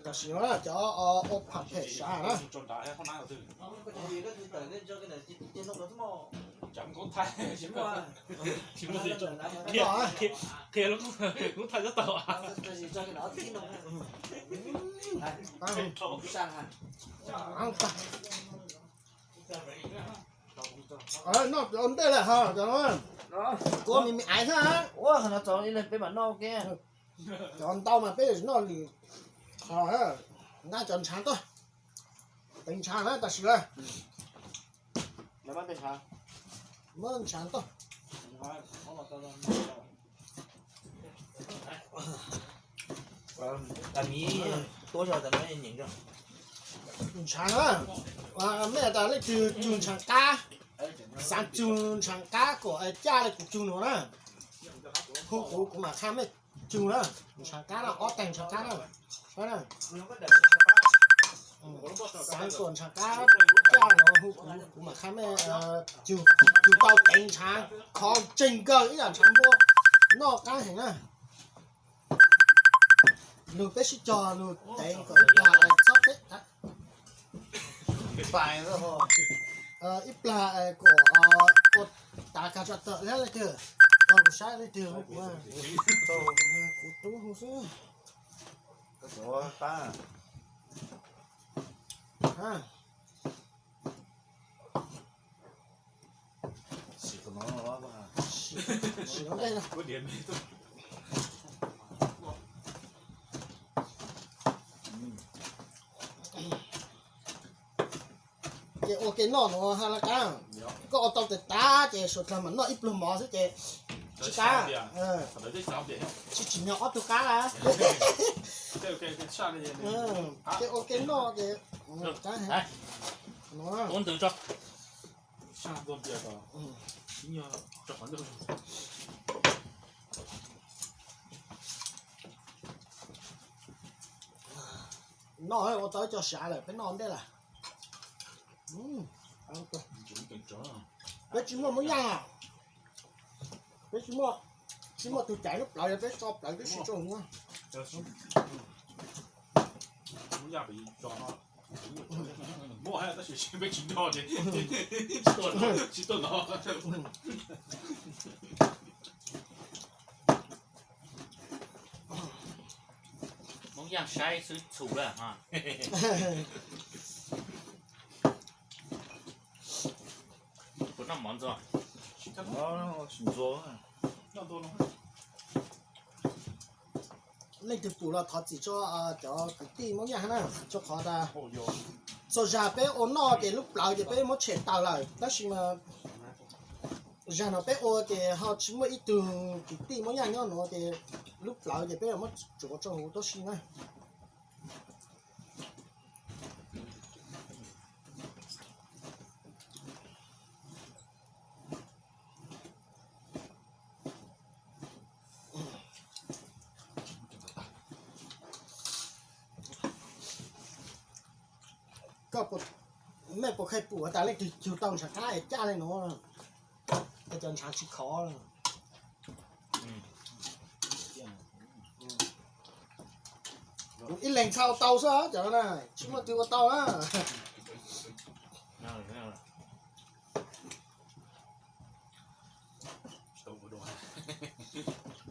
Tam sim no cov ua pham phem sav na. Noj ntej lawm ho, kuv me me aiv thiab. Ua no txaus li peb mam noj ua ke. Cov ntau mas peb noj li qho, nab cov ntshav tuaj. Teev ntshav na tam sim na. Muab ntshav tuaj. Ntshav na, mej tas leej twg cug ntshav qab, xav cug ntshav qab kom caj li kuv cug no na, hu kuv, kuv mam qha mej cug na. Ntshav qab no ob teeg ntshav qab na. Xav kom ntshav qab caj no hu kuv, kuv mam qha mej cug, cug tau teev ntshav, khov ntseeg kawg ib yam ntshav npua, noj qab heev na. Lug peb sib cog lug teev kom ib plag txhob peb, ib plag kom ua tav kag tso tawm thiab leej twg, tau kuv saib leej twg, kuv tub hu xwb. Ces ua ke noj no ha laj qab, koj ua tau tas tas ces suav dlawg mam noj ib pluag mov xwb ces tsis qab, tsis tsim nyog ob tug qab lawm. Ces ua ke noj ces qab heev. Noj ua tau ib co sav lawm peb noj ntej lawm. Peb tsis muaj Moob Yaj, peb tsis muaj, tsis muaj tus caiv lub plawv, yog peb tso plawv peb sib tso mus. Moob Yaj saib xwb txhum lawm. Puas noj mov ntxuag? Leej twg pum los thov txim rau cov kwv tij Moob Yaj na, rau qhov tas txhua zag peb ua noj ces lub plawv ces peb muab tshem tawm lawm, tab sis mas zag no peb ua ces ho tsis muaj ib tug kwv tij Moob Yaj nyob no ces lub plawv ces peb muab tsuav rau huv tib si na. Koj, mej puas kheev pum tas leej twg cug tau ntshav qab caj li no, cov ntshav tsis khov. Kuv ib leeg txhaj ua tau xwb cov no na, tsis muaj twg ua tau na.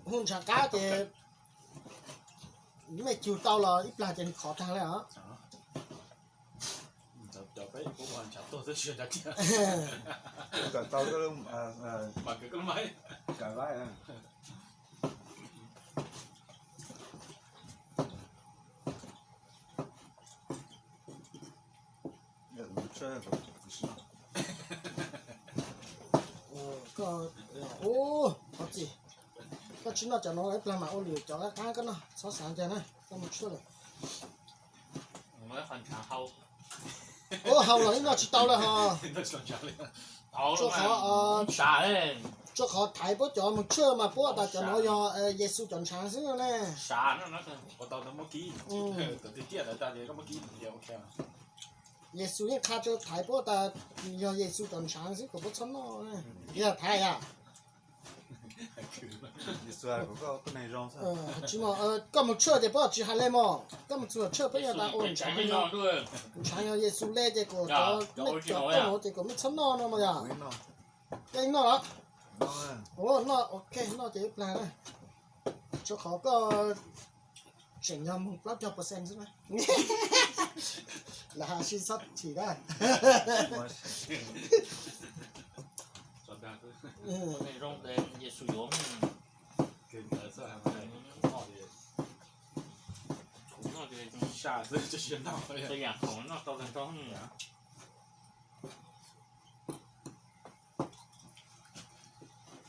Hu ntshav qab ces mej cug tau los ib plag ces nws khov tag li os. Koj tsis noj cov no ib plag mas ua lwm cov qab qab koj noj, txhob xav ntag na, koj mus tshuaj lawm. Ua haus los ib noj tsis tau lawm ho. Rua qhov thaiv puab cov mus tshuaj mas puab tas cov no yog Yexus cov ntshav xwb ne. Yexus yeej qha rua thaiv puab tas yog Yexus cov ntshav xwb kom puab txhob noj. Yog thaiv yom. Tsis mus, koj mus tshwj ces peb tsis hais li mog, koj mus txog tshwj peb yog tas ua ntshav, ntshav yog Yexus li ces kom cov nej cov koj ces kom nej txhob noj no mas yog. Koj noj los? Noj, ok, noj ces ib plag na. Rau qhov koj tseem yog mus plaub caug percent xwb na. Lam has sib txhob chim na.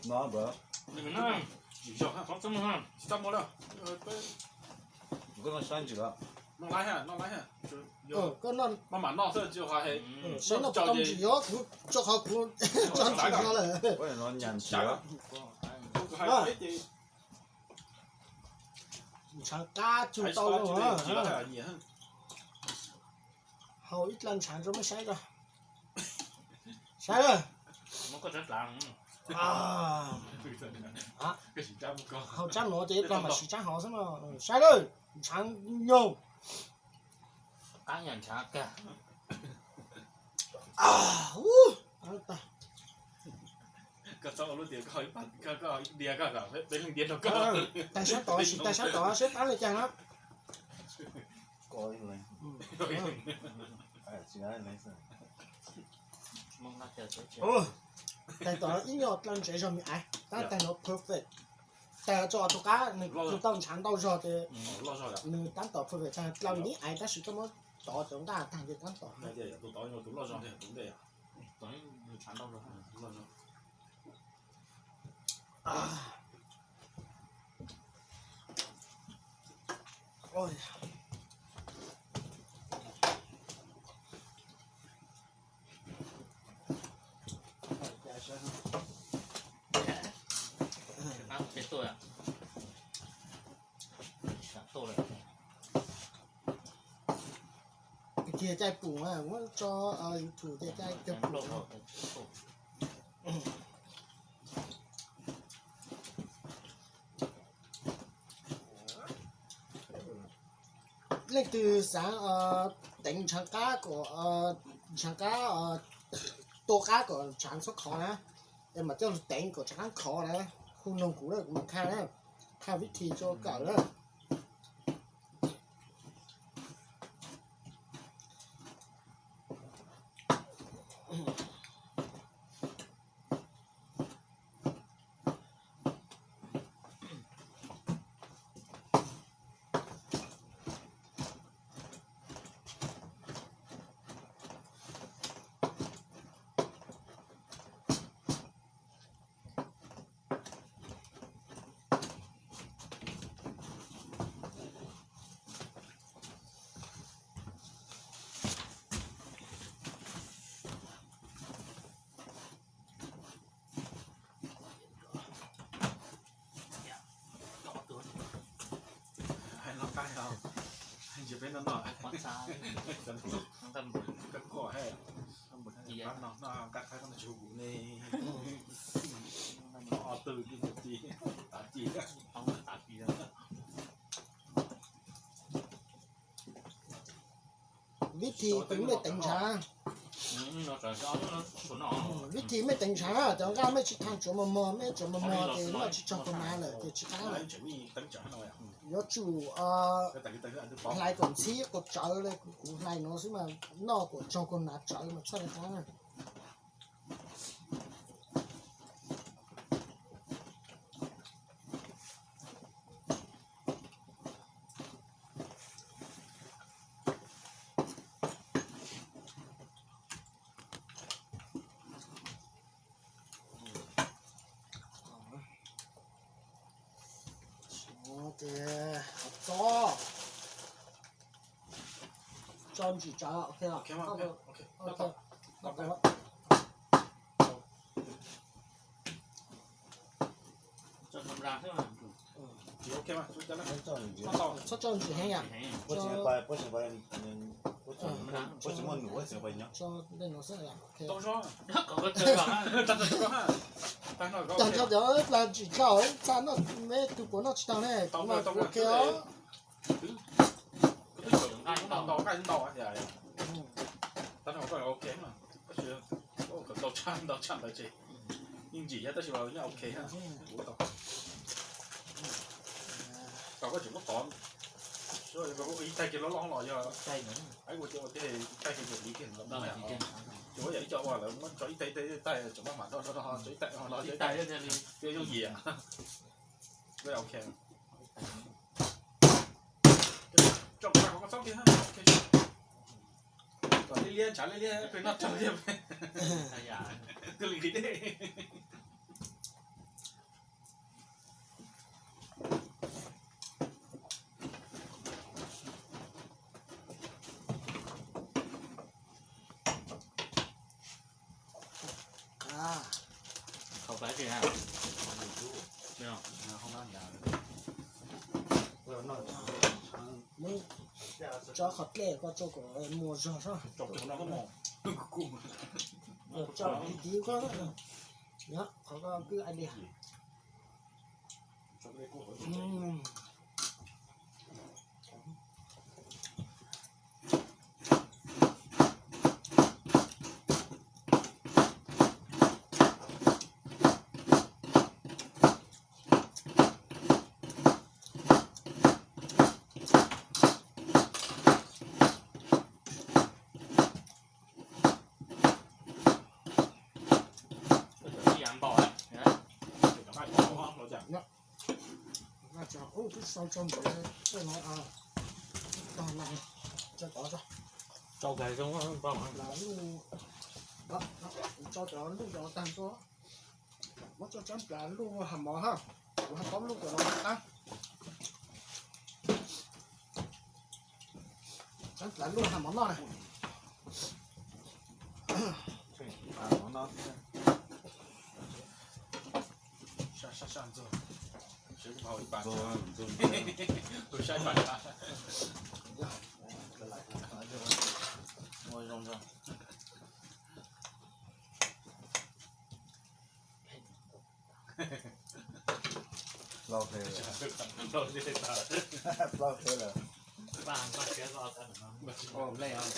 No, bro. Koj noj sab ntsis los? Koj noj, sab noj tau ntsis os, kuv rau qhov kuv tso ntsis no lawm. Ntshav qab cug tau zoo. Haus ib dlaab ntshav rau mej saib tso. Saib lawm. Haus tsab nuav ces ib plag mam siv tsab hauv xwb no. Saib lawm, ntshav nyoog. Tag sab tod, tag sab tod seb qab li cas na. Tag tod ib nyuag dlaa ntsev zog me aiv, tab tag no perfect. Tag tso tus qab nws tau ntshav ntau zog ces nws tab tom perfect, tag dlaa me aiv tab sis koj muab tov cov nqaj tag ces tab tom. Kiag caij pum, muab tso YouTube ces caij pum. Leej twg xaav teev ntshav qab kom, ntshav qab, tua qab kom ntshav txhob khov na, es mam coj lug teev kom ntshav qab khov na, hu noog kuv na, kuv mam qha na, qha vib thib rua kawm na. Vib thib mej teev ntshav, vib thib mej teev ntshav, cov nqaj mej tsi thaam tsuav mos mos, mej tsuav mos mos ces noj tsi tsaug kaug nav lawm ces tsi qab. Yuav tsum hlais kom ntxhib kom tsawv le, kuv hlais nuav xwb mas noj kom tsaug kaug nav tsawv mas txhaj le qab. Ces tso ntsis tsawv, ok. Txhob tso ntsis heev yom. Tso ntawm no xwb, ok. Tag nrho cov plas tsis tau, txaj noj, me tug puas noj tsis tau ne, kuv mas kuv ok os. Ntau tshaj ntau tshaj ntawd ces yeej ntsim thiab tab sis mas yeej ok na. Kuv tau, tau koj tseem muab tov, ib taig kiag loj loj los yog, ua ua tej taig kiag ces li kiag los, ces ua yam ib co ua lawv muab tso ib taig ib taig ib taig tseem maj mam do do do tso ib taig los ib taig, yooj yim. Ok. Tso qhov ko txob kiag, kom liab liab ntshav liab liab peb noj tsawg liab. Twb li nqhis dej. Tso qhov dlej koj tso kom muag zog soj. Tso tiv tiv koj, qhov ko kwj ai diag. Ub, twb sau tso ntawd tej no, tog na, tso tod tso. Plas luj, tso cov luj cov tag tso. Muab tso tsob plas luj ha mov ha. Kuv ha tsob luj cov no qab. Tsob plas luj ha mov noj na. Plaub peb lawm. Plaub peb lawm. Ua nplej os.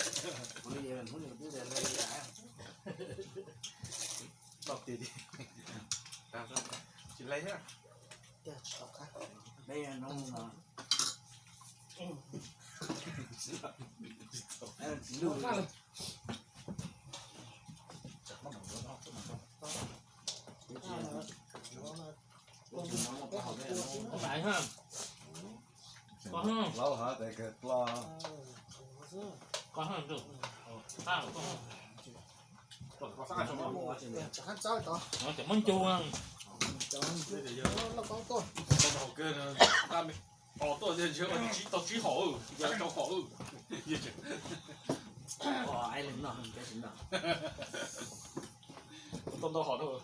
Kuv li hnub nws twb tias nplej li cas. Plaub peb tsis nplej thiab. Nplej no. Cov muab ncug. Os, tuaj ntshe ua tsib tau tsib hom, rau hom. Tau ntau hom rau.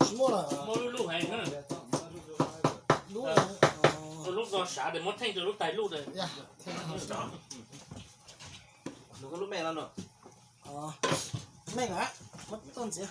Tsis muaj lawm. Muab lub lub heev na. Lub, lub no sav ces muab theej rau lub tais lub tais. Nws koj lub me no nws. Meej lawm, muab tuaj ntxiv.